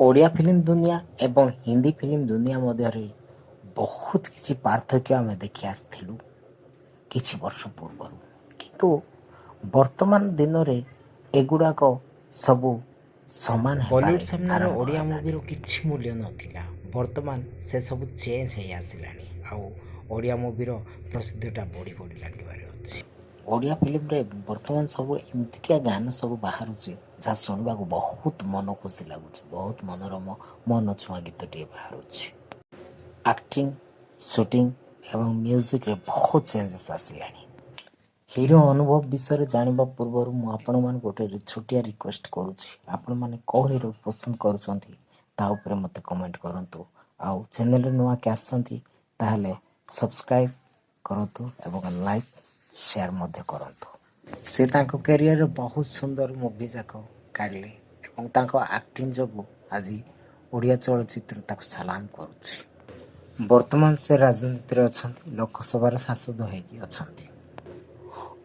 Odia film ଦୁନିଆ ଏବଂ Hindi film ଦୁନିଆ ମଧ୍ୟରେ ବହୁତ କିଛି ପାର୍ଥକ୍ୟ ଆମେ ଦେଖି ଆସିଥିଲୁ କିଛି ବର୍ଷ ପୂର୍ବରୁ। କିନ୍ତୁ ବର୍ତ୍ତମାନ ଦିନରେ ଏଗୁଡ଼ାକ ସବୁ ସମାନ ହେବାରେ ବଲିଉଡ଼ ସାମ୍ନାରେ ଆରମ୍ଭ ଓଡ଼ିଆ ହେଲାଣି। ମୁଭିର କିଛି ମୂଲ୍ୟ ନଥିଲା। ବର୍ତ୍ତମାନ ସେସବୁ ଚେଞ୍ଜ ହେଇ ଆସିଲାଣି ଆଉ ଓଡ଼ିଆ ମୁଭିର ପ୍ରସିଦ୍ଧଟା ବଢ଼ି ବଢ଼ି ଲାଗିବାରେ ଅଛି। ଓଡ଼ିଆ ଫିଲ୍ମରେ ବର୍ତ୍ତମାନ ସବୁ ଏମିତିକା ଗାନ ସବୁ ବାହାରୁଛି, ଯାହା ଶୁଣିବାକୁ ବହୁତ ମନ ଖୁସି ଲାଗୁଛି। ବହୁତ ମନୋରମ, ମନଛୁଆଁ ଗୀତଟିଏ ବାହାରୁଛି। ଆକ୍ଟିଂ, ସୁଟିଂ ଏବଂ ମ୍ୟୁଜିକ୍ରେ ବହୁତ ଚେଞ୍ଜେସ୍ ଆସିଲାଣି। ହିରୋ ଅନୁଭବ ବିଷୟରେ ଜାଣିବା ପୂର୍ବରୁ ମୁଁ ଆପଣମାନଙ୍କୁ ଗୋଟେ ଛୋଟିଆ ରିକ୍ୱେଷ୍ଟ କରୁଛି। ଆପଣମାନେ କେଉଁ ହିରୋ ପସନ୍ଦ କରୁଛନ୍ତି, ତା ଉପରେ ମୋତେ କମେଣ୍ଟ କରନ୍ତୁ। ଆଉ ଚ୍ୟାନେଲରେ ନୂଆ କି ଆସିଛନ୍ତି, ତାହେଲେ ସବସ୍କ୍ରାଇବ୍ କରନ୍ତୁ ଏବଂ ଲାଇକ୍, ସେୟାର ମଧ୍ୟ କରନ୍ତୁ। ସେ ତାଙ୍କ କ୍ୟାରିୟରରେ ବହୁତ ସୁନ୍ଦର ମୁଭି ଯାକ କାଢ଼ିଲେ ଏବଂ ତାଙ୍କ ଆକ୍ଟିଂ ଯୋଗୁଁ ଆଜି ଓଡ଼ିଆ ଚଳଚ୍ଚିତ୍ର ତାକୁ ସଲାମ କରୁଛି। ବର୍ତ୍ତମାନ ସେ ରାଜନୀତିରେ ଅଛନ୍ତି, ଲୋକସଭାର ସାଂସଦ ହେଇକି ଅଛନ୍ତି।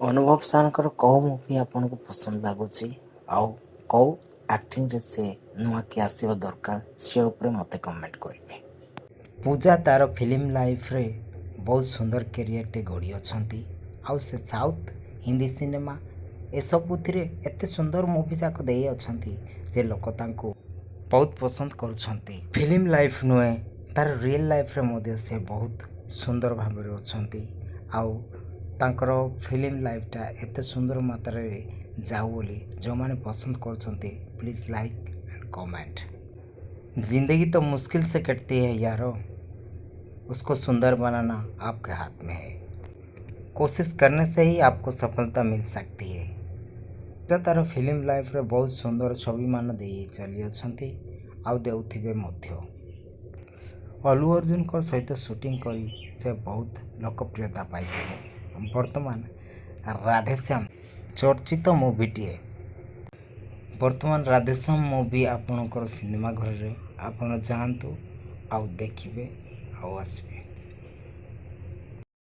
ଅନୁଭବ ସାର୍ଙ୍କର କେଉଁ ମୁଭି ଆପଣଙ୍କୁ ପସନ୍ଦ ଲାଗୁଛି ଆଉ କେଉଁ ଆକ୍ଟିଂରେ ସେ ନୂଆକି ଆସିବା ଦରକାର, ସେ ଉପରେ ମୋତେ କମେଣ୍ଟ କରିବେ। ପୂଜା ତାର ଫିଲ୍ମ ଲାଇଫ୍ରେ ବହୁତ ସୁନ୍ଦର କ୍ୟାରିୟରଟେ ଗଢ଼ି ଅଛନ୍ତି। ଆଉ ସେ ସାଉଥ୍, ହିନ୍ଦୀ ସିନେମା ଏସବୁଥିରେ ଏତେ ସୁନ୍ଦର ମୁଭି ଯାକ ଦେଇ ଅଛନ୍ତି ଯେ ଲୋକ ତାଙ୍କୁ ବହୁତ ପସନ୍ଦ କରୁଛନ୍ତି। ଫିଲ୍ମ ଲାଇଫ୍ ନୁହେଁ, ତାର ରିଏଲ୍ ଲାଇଫ୍ରେ ମଧ୍ୟ ସେ ବହୁତ ସୁନ୍ଦର ଭାବରେ ଅଛନ୍ତି। ଆଉ ତାଙ୍କର ଫିଲ୍ମ ଲାଇଫ୍ଟା ଏତେ ସୁନ୍ଦର ମାତ୍ରାରେ ଯାଉ ବୋଲି ଯେଉଁମାନେ ପସନ୍ଦ କରୁଛନ୍ତି, ପ୍ଲିଜ୍ ଲାଇକ୍ ଆଣ୍ଡ କମେଣ୍ଟ। ज़िंदगी तो मुश्किल से कटती है यारो, उसको सुंदर बनाना आपके हाथ में है। कोशिश करने से ही आपको सफलता मिल सकती है। ପୂଜା ତାର ଫିଲ୍ମ ଲାଇଫ୍ରେ ବହୁତ ସୁନ୍ଦର ଛବିମାନ ଦେଇ ଚାଲିଅଛନ୍ତି ଆଉ ଦେଉଥିବେ ମଧ୍ୟ। ଅଲ୍ଲୁ ଅର୍ଜୁନଙ୍କ ସହିତ ସୁଟିଂ କରି ସେ ବହୁତ ଲୋକପ୍ରିୟତା ପାଇଥିଲେ। ବର୍ତ୍ତମାନ ରାଧେଶ୍ୟାମ ଚର୍ଚ୍ଚିତ ମୁଭିଟିଏ। ବର୍ତ୍ତମାନ ରାଧେଶ୍ୟାମ ମୁଭି ଆପଣଙ୍କର ସିନେମା ଘରରେ, ଆପଣ ଯାଆନ୍ତୁ ଆଉ ଦେଖିବେ ଆଉ ଆସିବେ।